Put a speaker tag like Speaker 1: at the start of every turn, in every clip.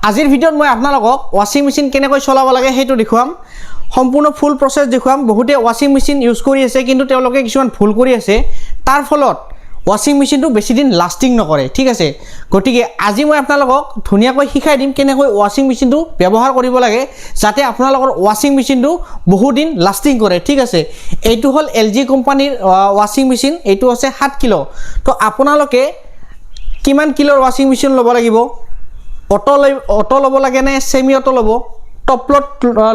Speaker 1: আজিৰ ভিডিঅ'ত মই আপোনালোকক ৱাশ্বিং মেচিন কেনেকৈ চলাব লাগে সেইটো দেখুৱাম, সম্পূৰ্ণ ফুল প্ৰচেছ দেখুৱাম। বহুতে ৱাশ্বিং মেচিন ইউজ কৰি আছে, কিন্তু তেওঁলোকে কিছুমান ভুল কৰি আছে, তাৰ ফলত ৱাশ্বিং মেচিনটো বেছিদিন লাষ্টিং নকৰে, ঠিক আছে। গতিকে আজি মই আপোনালোকক ধুনীয়াকৈ শিকাই দিম কেনেকৈ ৱাশ্বিং মেচিনটো ব্যৱহাৰ কৰিব লাগে, যাতে আপোনালোকৰ ৱাশ্বিং মেচিনটো বহুদিন লাষ্টিং কৰে, ঠিক আছে। এইটো হ'ল এল জি কোম্পানীৰ ৱাশ্বিং মেচিন, এইটো হৈছে 7 কিলো। তো আপোনালোকে কিমান কিলোৰ ৱাশ্বিং মেচিন ল'ব লাগিব, অট' ল'ব লাগে নে ছেমি অট' ল'ব, টপ লোড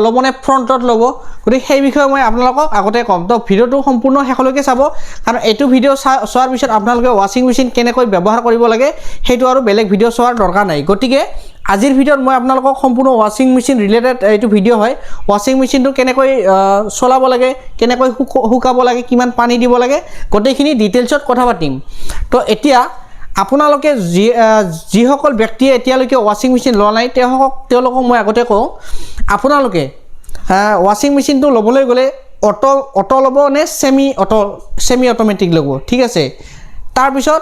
Speaker 1: ল'ব নে ফ্ৰণ্ট লোড ল'ব, গতিকে সেই বিষয়ে মই আপোনালোকক আগতে ক'ম। তো ভিডিঅ'টো সম্পূৰ্ণ শেষলৈকে চাব, কাৰণ এইটো ভিডিঅ' চোৱাৰ পিছত আপোনালোকে ৱাশ্বিং মেচিন কেনেকৈ ব্যৱহাৰ কৰিব লাগে সেইটো আৰু বেলেগ ভিডিঅ' চোৱাৰ দৰকাৰ নাই। গতিকে আজিৰ ভিডিঅ'ত মই আপোনালোকক সম্পূৰ্ণ ৱাশ্বিং মেচিন ৰিলেটেড এইটো ভিডিঅ' হয়। ৱাশ্বিং মেচিনটো কেনেকৈ চলাব লাগে, কেনেকৈ শুকাব লাগে, কিমান পানী দিব লাগে, গোটেইখিনি ডিটেইলছত কথা পাতিম। তো এতিয়া আপোনালোকে যিসকল ব্যক্তিয়ে এতিয়ালৈকে ৱাশ্বিং মেচিন লোৱা নাই, তেওঁলোকক মই আগতে কওঁ, আপোনালোকে ৱাশ্বিং মেচিনটো ল'বলৈ গ'লে অট' ল'ব নে ছেমি অট'মেটিক ল'ব, ঠিক আছে। তাৰপিছত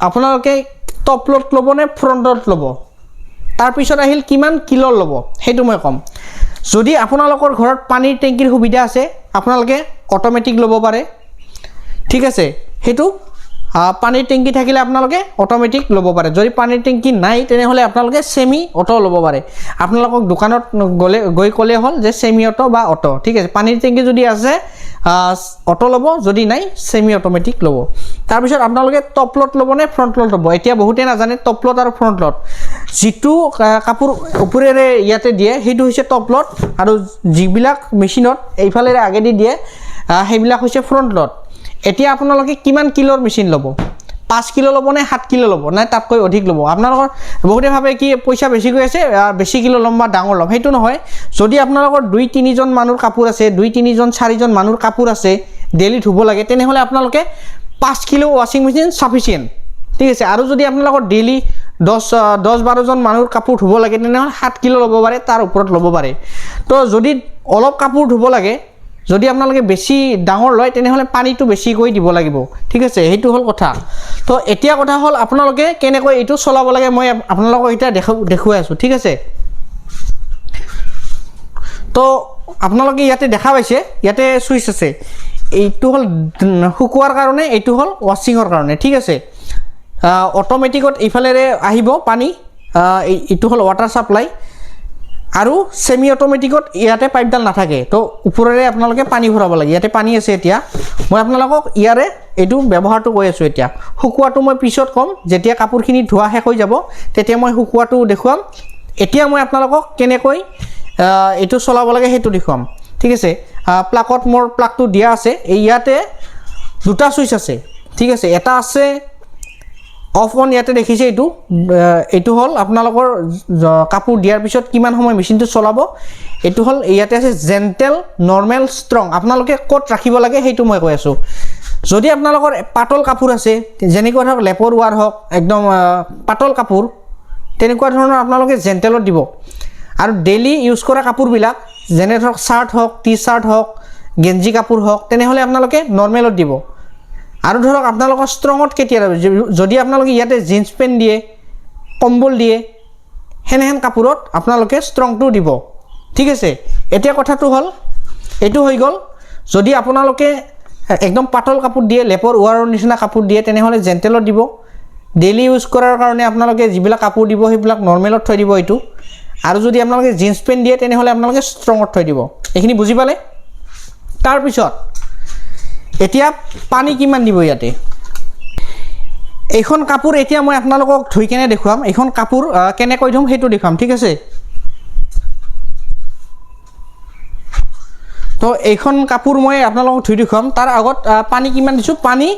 Speaker 1: আপোনালোকে টপ লোড ল'ব নে ফ্ৰণ্ট লোড ল'ব, তাৰপিছত আহিল কিমান কিলোৰ ল'ব, সেইটো মই ক'ম। যদি আপোনালোকৰ ঘৰত পানীৰ টেংকিৰ সুবিধা আছে, আপোনালোকে অট'মেটিক ল'ব পাৰে, ঠিক আছে। সেইটো পানীৰ টেংকি থাকিলে আপোনালোকে অট'মেটিক ল'ব পাৰে। যদি পানীৰ টেংকি নাই, তেনেহ'লে আপোনালোকে ছেমি অট' ল'ব পাৰে। আপোনালোকক দোকানত গ'লে গৈ ক'লে হ'ল যে ছেমি অট' বা অট', ঠিক আছে। পানীৰ টেংকি যদি আছে অট' ল'ব, যদি নাই ছেমি অট'মেটিক ল'ব। তাৰপিছত আপোনালোকে টপ লোড ল'ব নে ফ্ৰণ্ট লোড ল'ব। এতিয়া বহুতে নাজানে টপ লোড আৰু ফ্ৰণ্ট লোড। যিটো কাপোৰ ওপৰেৰে ইয়াতে দিয়ে সেইটো হৈছে টপ লোড, আৰু যিবিলাক মেচিনত এইফালেৰে আগেদি দিয়ে সেইবিলাক হৈছে ফ্ৰণ্ট লোড। এতিয়া আপোনালোকে কিমান কিলোৰ মেচিন ল'ব, 5 কিলো ল'ব নে 7 কিলো ল'ব নে তাতকৈ অধিক ল'ব। আপোনালোকৰ বহুতে ভাবে কি পইচা বেছিকৈ আছে, বেছি কিলো ল'ম বা ডাঙৰ ল'ম, সেইটো নহয়। যদি আপোনালোকৰ দুই তিনিজন মানুহৰ কাপোৰ আছে, দুই তিনিজন চাৰিজন মানুহৰ কাপোৰ আছে, ডেইলি ধুব লাগে, তেনেহ'লে আপোনালোকে 5 কিলো ৱাশ্বিং মেচিন চাফিচিয়েণ্ট, ঠিক আছে। আৰু যদি আপোনালোকৰ ডেইলি 10-12জন মানুহৰ কাপোৰ ধুব লাগে, তেনেহ'লে 7 কিলো ল'ব পাৰে, তাৰ ওপৰত ল'ব পাৰে। তো যদি অলপ কাপোৰ ধুব লাগে, যদি আপোনালোকে বেছি ডাঙৰ লয়, তেনেহ'লে পানীটো বেছিকৈ দিব লাগিব, ঠিক আছে। সেইটো হ'ল কথা। তো এতিয়া কথা হ'ল আপোনালোকে কেনেকৈ এইটো চলাব লাগে মই আপোনালোকক এতিয়া দেখুৱাই আছোঁ, ঠিক আছে। তো আপোনালোকে ইয়াতে দেখা পাইছে, ইয়াতে ছুইচ আছে। এইটো হ'ল শুকোৱাৰ কাৰণে, এইটো হ'ল ৱাশ্বিঙৰ কাৰণে, ঠিক আছে। অট'মেটিকত এইফালেৰে আহিব পানী, এইটো হ'ল ৱাটাৰ ছাপ্লাই। আৰু ছেমি অট'মেটিকত ইয়াতে পাইপডাল নাথাকে, তো ওপৰেৰে আপোনালোকে পানী ভৰাব লাগে। ইয়াতে পানী আছে। এতিয়া মই আপোনালোকক ইয়াৰে এইটো ব্যৱহাৰটো কৈ আছোঁ। এতিয়া শুকোৱাটো মই পিছত ক'ম, যেতিয়া কাপোৰখিনি ধোৱা শেষ হৈ যাব তেতিয়া মই শুকোৱাটো দেখুৱাম। এতিয়া মই আপোনালোকক কেনেকৈ এইটো চলাব লাগে সেইটো দেখুৱাম, ঠিক আছে। প্লাকত মোৰ প্লাগটো দিয়া আছে। এই ইয়াতে দুটা ছুইচ আছে, ঠিক আছে। এটা আছে অফ অন, ইয়াতে দেখিছে এইটো, এইটো হ'ল আপোনালোকৰ কাপোৰ দিয়াৰ পিছত কিমান সময় মেচিনটো চলাব। এইটো হ'ল ইয়াতে আছে জেণ্টেল, নৰ্মেল, ষ্ট্ৰং। আপোনালোকে ক'ত ৰাখিব লাগে সেইটো মই কৈ আছোঁ। যদি আপোনালোকৰ পাতল কাপোৰ আছে, যেনেকুৱা ধৰক লেপৰ ৱাৰ হওক, একদম পাতল কাপোৰ, তেনেকুৱা ধৰণৰ আপোনালোকে জেণ্টেলত দিব। আৰু ডেইলি ইউজ কৰা কাপোৰবিলাক, যেনে ধৰক চাৰ্ট হওক, টি চাৰ্ট হওক, গেঞ্জি কাপোৰ হওক, তেনেহ'লে আপোনালোকে নৰ্মেলত দিব। আৰু ধৰক আপোনালোকৰ ষ্ট্ৰঙত কেতিয়া যাব, যদি আপোনালোকে ইয়াতে জিন্স পেণ্ট দিয়ে, কম্বল দিয়ে, সেনেহেন কাপোৰত আপোনালোকে ষ্ট্ৰংটো দিব, ঠিক আছে। এতিয়া কথাটো হ'ল এইটো হৈ গ'ল। যদি আপোনালোকে একদম পাতল কাপোৰ দিয়ে, লেপৰ ৱাৰৰ নিচিনা কাপোৰ দিয়ে, তেনেহ'লে জেণ্টেলত দিব। ডেইলি ইউজ কৰাৰ কাৰণে আপোনালোকে যিবিলাক কাপোৰ দিব সেইবিলাক নৰ্মেলত থৈ দিব এইটো। আৰু যদি আপোনালোকে জিন্স পেণ্ট দিয়ে, তেনেহ'লে আপোনালোকে ষ্ট্ৰঙত থৈ দিব। এইখিনি বুজি পালে? তাৰপিছত এতিয়া পানী কিমান দিব ইয়াতে। এইখন কাপোৰ এতিয়া মই আপোনালোকক ধুই কেনে দেখুৱাম। এইখন কাপোৰ কেনেকৈ ধুম সেইটো দেখুৱাম, ঠিক আছে। তো এইখন কাপোৰ মই আপোনালোকক ধুই দেখুৱাম। তাৰ আগত পানী কিমান দিছোঁ। পানী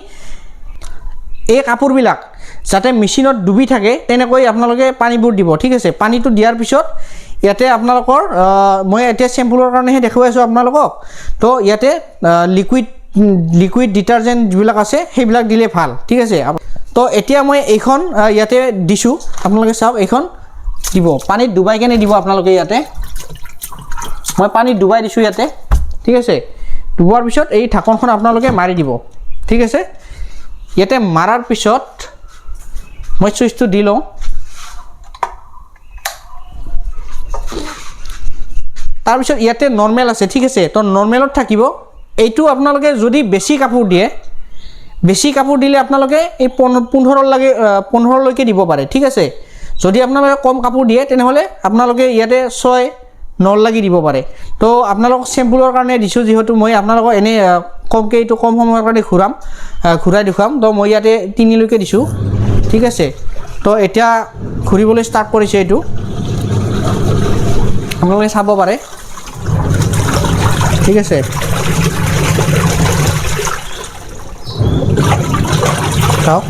Speaker 1: এই কাপোৰবিলাক যাতে মেচিনত ডুবি থাকে তেনেকৈ আপোনালোকে পানীবোৰ দিব, ঠিক আছে। পানীটো দিয়াৰ পিছত ইয়াতে আপোনালোকৰ, মই এতিয়া চেম্পুলৰ কাৰণেহে দেখুৱাই আছোঁ আপোনালোকক। তো ইয়াতে লিকুইড ডিটাৰজেণ্ট যিবিলাক আছে সেইবিলাক দিলে ভাল, ঠিক আছে। তো এতিয়া মই এইখন ইয়াতে দিছোঁ, আপোনালোকে চাওক। এইখন দিব, পানীত ডুবাই কেনে দিব আপোনালোকে। ইয়াতে মই পানীত ডুবাই দিছোঁ ইয়াতে, ঠিক আছে। ডুবোৱাৰ পিছত এই ঢাকনখন আপোনালোকে মাৰি দিব, ঠিক আছে। ইয়াতে মাৰাৰ পিছত মই চুইচটো দি লওঁ। তাৰপিছত ইয়াতে নৰ্মেল আছে, ঠিক আছে। তো নৰ্মেলত থাকিব এইটো। আপোনালোকে যদি বেছি কাপোৰ দিয়ে, বেছি কাপোৰ দিলে আপোনালোকে এই 15 লাগে, 15লৈকে দিব পাৰে, ঠিক আছে। যদি আপোনালোকে কম কাপোৰ দিয়ে, তেনেহ'লে আপোনালোকে ইয়াতে 6 9 লাগি দিব পাৰে। তো আপোনালোকক চেম্পুলৰ কাৰণে দিছোঁ, যিহেতু মই আপোনালোকক এনেই কমকৈ এইটো কম সময়ৰ কাৰণে ঘূৰাই দেখুৱাম। তো মই ইয়াতে 3লৈকে দিছোঁ, ঠিক আছে। তো এতিয়া ঘূৰিবলৈ ষ্টাৰ্ট কৰিছে, এইটো আপোনালোকে চাব পাৰে, ঠিক আছে। চাওক,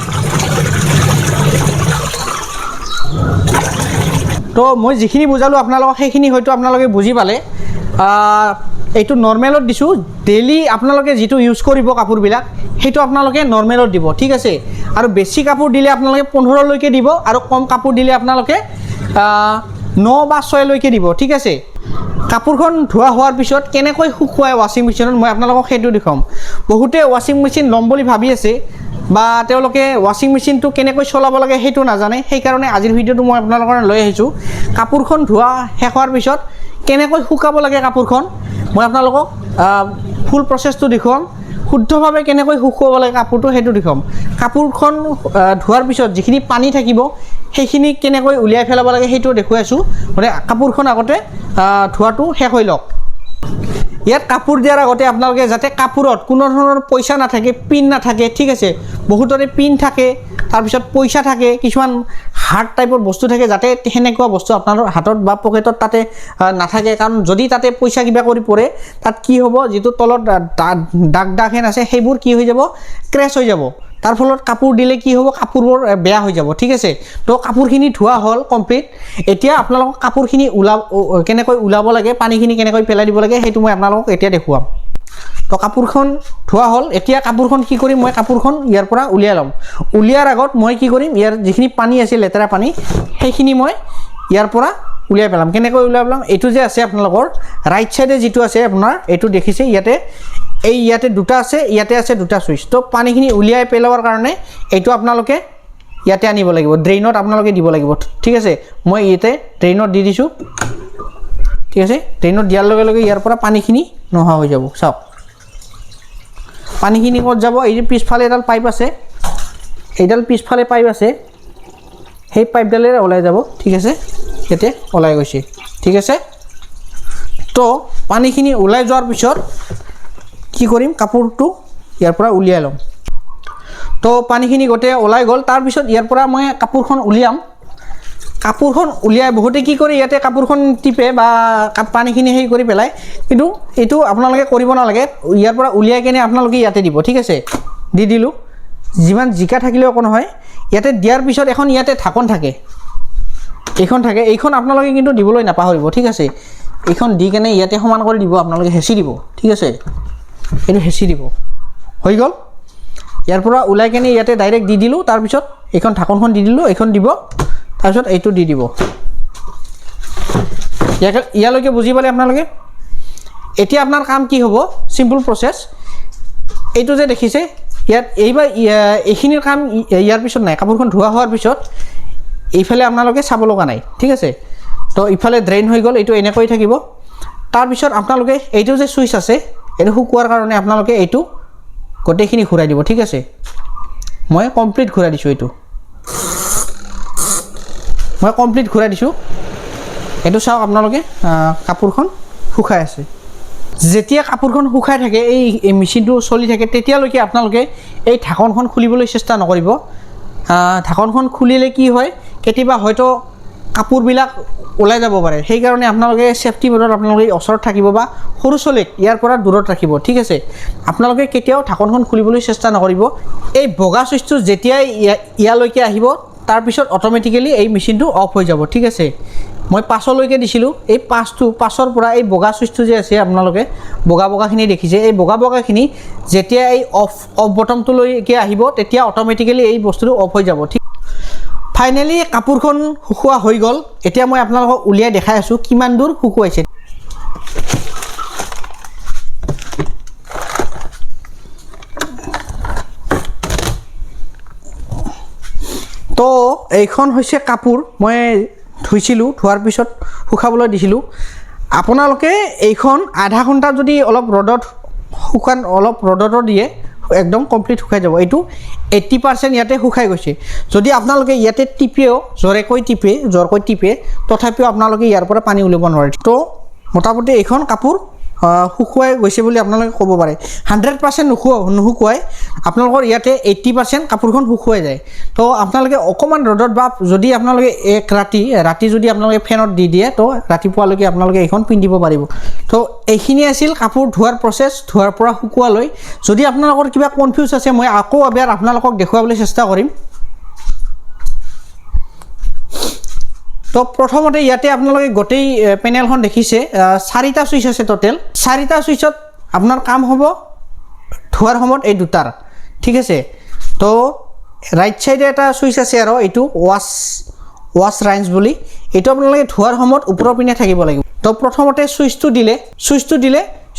Speaker 1: তো মই যিখিনি বুজালোঁ আপোনালোকক, সেইখিনি হয়তো আপোনালোকে বুজি পালে। এইটো নৰ্মেলত দিছোঁ। ডেইলি আপোনালোকে যিটো ইউজ কৰিব কাপোৰবিলাক, সেইটো আপোনালোকে নৰ্মেলত দিব, ঠিক আছে। আৰু বেছি কাপোৰ দিলে আপোনালোকে 15লৈকে দিব, আৰু কম কাপোৰ দিলে আপোনালোকে 9 বা 6লৈকে দিব, ঠিক আছে। কাপোৰখন ধোৱা হোৱাৰ পিছত কেনেকৈ শুকুৱাই ৱাশ্বিং মেচিনত, মই আপোনালোকক সেইটো দেখুৱাম। বহুতে ৱাশ্বিং মেচিন ল'ম বুলি ভাবি আছে বা তেওঁলোকে ৱাশ্বিং মেচিনটো কেনেকৈ চলাব লাগে সেইটো নাজানে। সেইকাৰণে আজিৰ ভিডিঅ'টো মই আপোনালোকৰ লৈ আহিছোঁ। কাপোৰখন ধোৱা শেষ হোৱাৰ পিছত কেনেকৈ শুকাব লাগে কাপোৰখন, মই আপোনালোকক ফুল প্ৰচেছটো দেখুৱাম। শুদ্ধভাৱে কেনেকৈ শুকুৱাব লাগে কাপোৰটো, সেইটো দেখুৱাম। কাপোৰখন ধোৱাৰ পিছত যিখিনি পানী থাকিব, সেইখিনি কেনেকৈ উলিয়াই পেলাব লাগে, সেইটো দেখুৱাইছোঁ। মানে কাপোৰখন আগতে ধোৱাটো শেষ হৈ লওক। ইয়াত কাপোৰ দিয়াৰ আগতে আপোনালোকে যাতে কাপোৰত কোনো ধৰণৰ পইচা নাথাকে, পিন নাথাকে, ঠিক আছে। বহুতৰে পিন থাকে, তাৰপিছত পইচা থাকে, কিছুমান হাৰ্ড টাইপৰ বস্তু থাকে, যাতে সেনেকুৱা বস্তু আপোনাৰ হাতত বা পকেটত তাতে নাথাকে। কাৰণ যদি তাতে পইচা কিবা কৰি পৰে, তাত কি হ'ব, যিটো তলত দাগ দাগ হেন আছে, সেইবোৰ কি হৈ যাব, ক্ৰেছ হৈ যাব। তাৰ ফলত কাপোৰ দিলে কি হ'ব, কাপোৰবোৰ বেয়া হৈ যাব, ঠিক আছে। তো কাপোৰখিনি ধোৱা হ'ল কমপ্লিট। এতিয়া আপোনালোকক কাপোৰখিনি কেনেকৈ ওলাব লাগে, পানীখিনি কেনেকৈ পেলাই দিব লাগে, সেইটো মই আপোনালোকক এতিয়া দেখুৱাম। তো কাপোৰখন ধোৱা হ'ল। এতিয়া কাপোৰখন কি কৰিম, মই কাপোৰখন ইয়াৰ পৰা উলিয়াই ল'ম। উলিয়াৰ আগত মই কি কৰিম, ইয়াৰ যিখিনি পানী আছিল, লেতেৰা পানী, সেইখিনি মই ইয়াৰ পৰা উলিয়াই পেলাম। কেনেকৈ উলিয়াই পেলাম, এইটো যে আছে আপোনালোকৰ ৰাইট ছাইডে যিটো আছে আপোনাৰ, এইটো দেখিছে, ইয়াতে এই ইয়াতে দুটা আছে, ইয়াতে আছে দুটা ছুইচ। তো পানীখিনি উলিয়াই পেলোৱাৰ কাৰণে এইটো আপোনালোকে ইয়াতে আনিব লাগিব, ড্ৰেইনত আপোনালোকে দিব লাগিব, ঠিক আছে। মই ইয়াতে ড্ৰেইনত দি দিছোঁ, ঠিক আছে। ড্ৰেইনত দিয়াৰ লগে লগে ইয়াৰ পৰা পানীখিনি নোহোৱা হৈ যাব। চাওক পানীখিনি ক'ত যাব, এই যে পিছফালে এডাল পাইপ আছে, এইডাল পিছফালে পাইপ আছে, সেই পাইপডালেৰে ওলাই যাব, ঠিক আছে। ইয়াতে ওলাই গৈছে, ঠিক আছে। তো পানীখিনি ওলাই যোৱাৰ পিছত কি কৰিম, কাপোৰটো ইয়াৰ পৰা উলিয়াই ল'ম। তো পানীখিনি গোটেই ওলাই গ'ল। তাৰপিছত ইয়াৰ পৰা মই কাপোৰখন উলিয়াম। কাপোৰখন উলিয়াই বহুতে কি কৰে, ইয়াতে কাপোৰখন টিপে বা পানীখিনি হেৰি কৰি পেলায়, কিন্তু এইটো আপোনালোকে কৰিব নালাগে। ইয়াৰ পৰা উলিয়াই কেনে আপোনালোকে ইয়াতে দিব, ঠিক আছে। দি দিলোঁ, যিমান জিকা থাকিলেও একো নহয়। ইয়াতে দিয়াৰ পিছত এখন ইয়াতে ঢাকন থাকে, এইখন থাকে, এইখন আপোনালোকে কিন্তু দিবলৈ নাপাহৰিব, ঠিক আছে। এইখন দি কেনে ইয়াতে সমান কৰি দিব, আপোনালোকে হেঁচি দিব, ঠিক আছে। এইটো হেঁচি দিব, হৈ গ'ল। ইয়াৰ পৰা ওলাই কেনে ইয়াতে ডাইৰেক্ট দি দিলোঁ। তাৰপিছত এইখন ঢাকনখন দি দিলোঁ, এইখন দিব, তাৰপিছত এইটো দি দিব। ইয়ালৈকে বুজি পালে আপোনালোকে। এতিয়া আপোনাৰ কাম কি হ'ব, চিম্পল প্ৰচেছ। এইটো যে দেখিছে ইয়াত, এইবাৰ এইখিনিৰ কাম ইয়াৰ পিছত নাই। কাপোৰখন ধোৱা হোৱাৰ পিছত এইফালে আপোনালোকে চাব লগা নাই, ঠিক আছে। তো ইফালে ড্ৰেইন হৈ গ'ল, এইটো এনেকৈ থাকিব। তাৰপিছত আপোনালোকে এইটো যে ছুইচ আছে, এইটো শুকোৱাৰ কাৰণে আপোনালোকে এইটো গোটেইখিনি ঘূৰাই দিব, ঠিক আছে। মই কমপ্লিট ঘূৰাই দিছোঁ, এইটো মই কমপ্লিট ঘূৰাই দিছোঁ। এইটো চাওক আপোনালোকে, কাপোৰখন শুকাই আছে। যেতিয়া কাপোৰখন শুকাই থাকে, এই মেচিনটো চলি থাকে, তেতিয়ালৈকে আপোনালোকে এই ঢাকনখন খুলিবলৈ চেষ্টা নকৰিব। ঢাকনখন খুলিলে কি হয়, কেতিয়াবা হয়তো কাপোৰবিলাক ওলাই যাব পাৰে। সেইকাৰণে আপোনালোকে ছেফটি মোডত আপোনালোকে ওচৰত থাকিব বা সৰু ছোৱালীক ইয়াৰ পৰা দূৰত ৰাখিব, ঠিক আছে। আপোনালোকে কেতিয়াও ঢাকনখন খুলিবলৈ চেষ্টা নকৰিব। এই বগা ছুইচটো যেতিয়াই ইয়ালৈকে আহিব, তাৰপিছত অট'মেটিকেলি এই মেচিনটো অফ হৈ যাব, ঠিক আছে। মই 5লৈকে দিছিলোঁ, এই 5ৰ পৰা এই বগা ছুইচটো যে আছে, আপোনালোকে বগা বগাখিনি দেখিছে, এই বগা বগাখিনি যেতিয়া এই অফ বটমটোলৈকে আহিব, তেতিয়া অট'মেটিকেলি এই বস্তুটো অফ হৈ যাব, ঠিক। ফাইনেলি কাপোৰখন শুকোৱা হৈ গ'ল। এতিয়া মই আপোনালোকক উলিয়াই দেখাই আছোঁ কিমান দূৰ শুকুৱাইছে। তো এইখন হৈছে কাপোৰ, মই ধুইছিলোঁ, ধোৱাৰ পিছত শুকাবলৈ দিছিলোঁ। আপোনালোকে এইখন আধা ঘণ্টা যদি অলপ ৰ'দত শুকান, অলপ ৰ'দতো দিয়ে, একদম কমপ্লিট শুকাই যাব। এইটো 80% ইয়াতে শুকাই গৈছে। যদি আপোনালোকে ইয়াতে টিপেও, জোৰেকৈ টিপে, জোৰকৈ টিপে, তথাপিও আপোনালোকে ইয়াৰ পৰা পানী উলিয়াব নোৱাৰে। তো মোটামুটি এইখন কাপোৰ শুকুৱাই গৈছে বুলি আপোনালোকে ক'ব পাৰে। 100% নুশুকুৱাই, আপোনালোকৰ ইয়াতে 80% কাপোৰখন শুকুৱাই যায়। তো আপোনালোকে অকণমান ৰ'দত বা যদি আপোনালোকে এক ৰাতি ৰাতি যদি আপোনালোকে ফেনত দি দিয়ে, তো ৰাতিপুৱালৈকে আপোনালোকে এইখন পিন্ধিব পাৰিব। তো এইখিনি আছিল কাপোৰ ধোৱাৰ প্ৰচেছ, ধোৱাৰ পৰা শুকোৱালৈ। যদি আপোনালোকৰ কিবা কনফিউজ আছে, মই আকৌ এবাৰ আপোনালোকক দেখুৱাবলৈ চেষ্টা কৰিম। তো প্ৰথমতে ইয়াতে আপোনালোকে গোটেই পেনেলখন দেখিছে, চাৰিটা চুইচ আছে টোটেল। চাৰিটা চুইচত আপোনাৰ কাম হ'ব ধোৱাৰ সময়ত এই দুটাৰ, ঠিক আছে। তো ৰাইট ছাইডে এটা চুইচ আছে আৰু এইটো ৱাছ ৰাইঞ্চ বুলি, এইটো আপোনালোকে ধোৱাৰ সময়ত ওপৰৰ পিনে থাকিব লাগিব। তো প্ৰথমতে চুইচটো দিলে,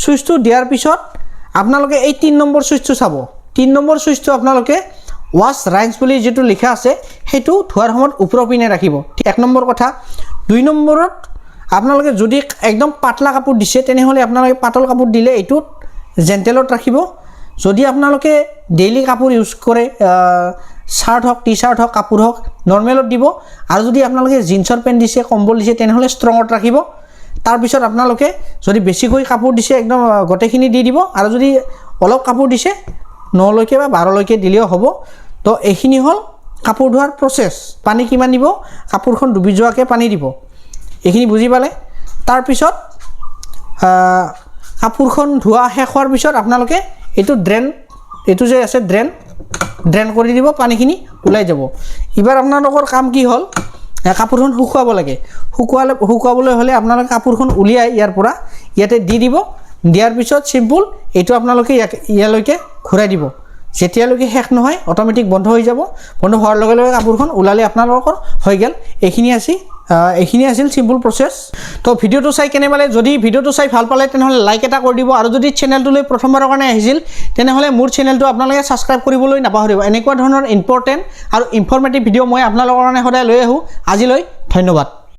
Speaker 1: চুইচটো দিয়াৰ পিছত আপোনালোকে এই 3 নম্বৰ চুইচটো চাব। 3 নম্বৰ চুইচটো আপোনালোকে ৱাছ ৰাইঞ্চ বুলি যিটো লিখা আছে, সেইটো ধোৱাৰ সময়ত ওপৰৰ পিনে ৰাখিব। 1 নম্বৰ কথা। 2 নম্বৰত আপোনালোকে যদি একদম পাতলা কাপোৰ দিছে, তেনেহ'লে আপোনালোকে পাতল কাপোৰ দিলে এইটোত জেণ্টেলত ৰাখিব। যদি আপোনালোকে ডেইলি কাপোৰ ইউজ কৰে, চাৰ্ট হওক, টি চাৰ্ট হওক, কাপোৰ হওক, নৰ্মেলত দিব। আৰু যদি আপোনালোকে জিন্সৰ পেণ্ট দিছে, কম্বল দিছে, তেনেহ'লে ষ্ট্ৰঙত ৰাখিব। তাৰপিছত আপোনালোকে যদি বেছিকৈ কাপোৰ দিছে, একদম গোটেইখিনি দি দিব। আৰু যদি অলপ কাপোৰ দিছে, 9লৈকে বা 12লৈকে দিলেও হ'ব। তো এইখিনি হ'ল কাপোৰ ধোৱাৰ প্ৰচেছ। পানী কিমান দিব, কাপোৰখন ডুবি যোৱাকৈ পানী দিব, এইখিনি বুজি পালে। তাৰপিছত কাপোৰখন ধোৱা শেষ হোৱাৰ পিছত আপোনালোকে এইটো ড্ৰেইন, এইটো যে আছে ড্ৰেইন, ড্ৰেইন কৰি দিব, পানীখিনি ওলাই যাব। এইবাৰ আপোনালোকৰ কাম কি হ'ল? কাপোৰখন শুকুৱাব লাগে। শুকুৱাবলৈ হ'লে আপোনালোকে কাপোৰখন উলিয়াই ইয়াৰ পৰা ইয়াতে দি দিব। দিয়াৰ পিছত চিম্পুল এইটো আপোনালোকে ইয়ালৈকে ঘূৰাই দিব। যেতিয়ালৈকে শেষ নহয়, অট'মেটিক বন্ধ হৈ যাব। বন্ধ হোৱাৰ লগে লগে কাপোৰখন ওলালে আপোনালোকৰ হৈ গ'ল। এইখিনি আছিল চিম্পুল প্ৰচেছ। তো ভিডিঅ'টো চাই কেনে পালে? যদি ভিডিঅ'টো চাই ভাল পালে, তেনেহ'লে লাইক এটা কৰি দিব। আৰু যদি চেনেলটোলৈ প্ৰথমবাৰৰ কাৰণে আহিছিল, তেনেহ'লে মোৰ চেনেলটো আপোনালোকে ছাবস্ক্ৰাইব কৰিবলৈ নাপাহৰিব। এনেকুৱা ধৰণৰ ইম্পৰ্টেণ্ট আৰু ইনফৰ্মেটিভ ভিডিঅ' মই আপোনালোকৰ কাৰণে সদায় লৈ আহোঁ। আজিলৈ ধন্যবাদ।